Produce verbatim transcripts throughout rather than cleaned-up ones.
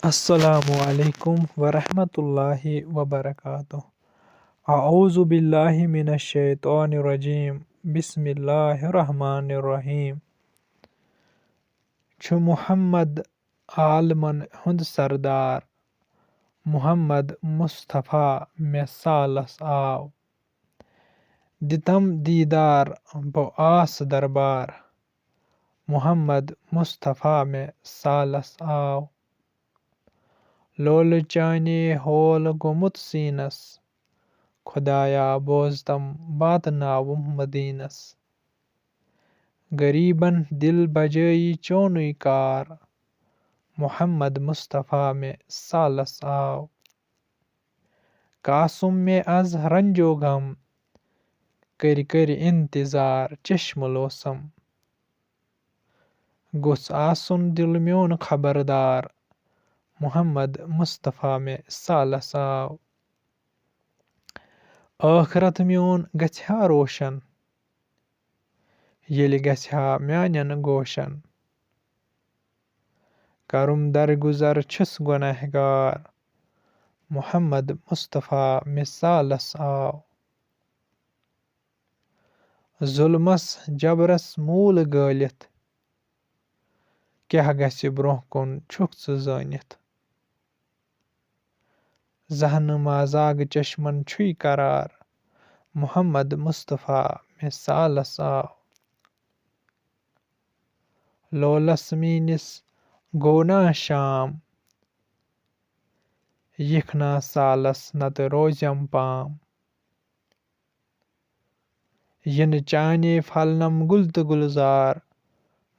السلام علیکم ورحمۃ اللہ وبرکاتہ۔ اعوذ باللہ من الشیطان الرجیم۔ بسم اللہ الرحمن الرحیم۔ چھُ محمد عالمن ہُنٛد سردار، محمد مصطفیٰ مےٚ سالس آو۔ دِتم دیٖدار بہٕ آس دربار، محمد مصطفیٰ مےٚ سالس آو۔ لولہٕ چانے ہول گوٚمُت سیٖنس، خدایا بوزتم واتناوُم مدیٖنس۔ غریٖبن دِل بجٲیی چونُے کار، محمد مصطفیٰ مےٚ سالس آو۔ قاسم مےٚ از رنجو غم، کٔرۍ کٔرۍ انتظار چشمہٕ لوسم۔ گوٚژھ آسُن دِل میون خبردار، محمد مصطفیٰ مےٚ سالس آو۔ ٲخرت میون گژھِ ہا روشن، ییٚلہِ گژھِ ہا میانٮ۪ن گوشن۔ کرُم درگُزر چھُس گۄناہگار، محمد مصطفیٰ مےٚ سالس آو۔ ظُلمس جبرس موٗل گٲلِتھ، کیٛاہ گژھِ برٛونٛہہ کُن چھُکھ ژٕ زٲنِتھ۔ زہنہٕ ما زاگہٕ چشمن چھُے قرار، محمد مصطفیٰ مےٚ سالس آو۔ لولس میٖنِس گوٚو نا شام، یِکھ نا سالس نتہٕ روزٮ۪م پام۔ یِنہٕ چانے پھلنم گُل تہٕ گُلزار،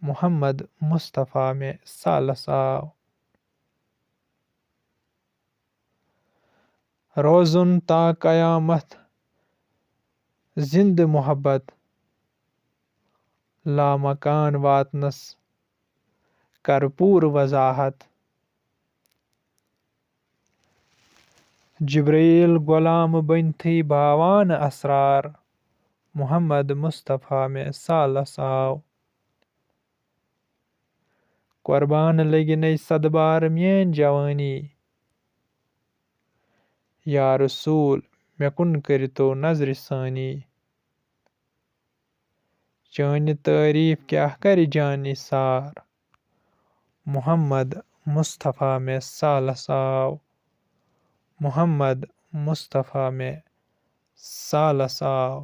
محمد مصطفیٰ مےٚ سالس آو۔ روزُن تا قیامت زندٕ محبت، لامکان واتنس کر پوٗرٕ وضاحت۔ جبرائیل غلام بٔنتھٕے باوان اسرار، محمد مصطفیٰ مےٚ سالس آو۔ قربان لگہِ نے صدبار میٲنۍ جوانی، یا رسول مےٚ کُن کٔرِتو نظرِ ثانی۔ چٲنۍ تعریٖف کیٛاہ کرِ جان نثار، محمد مصطفیٰ مےٚ سالس آو۔ محمد مصطفیٰ مےٚ سالس آو۔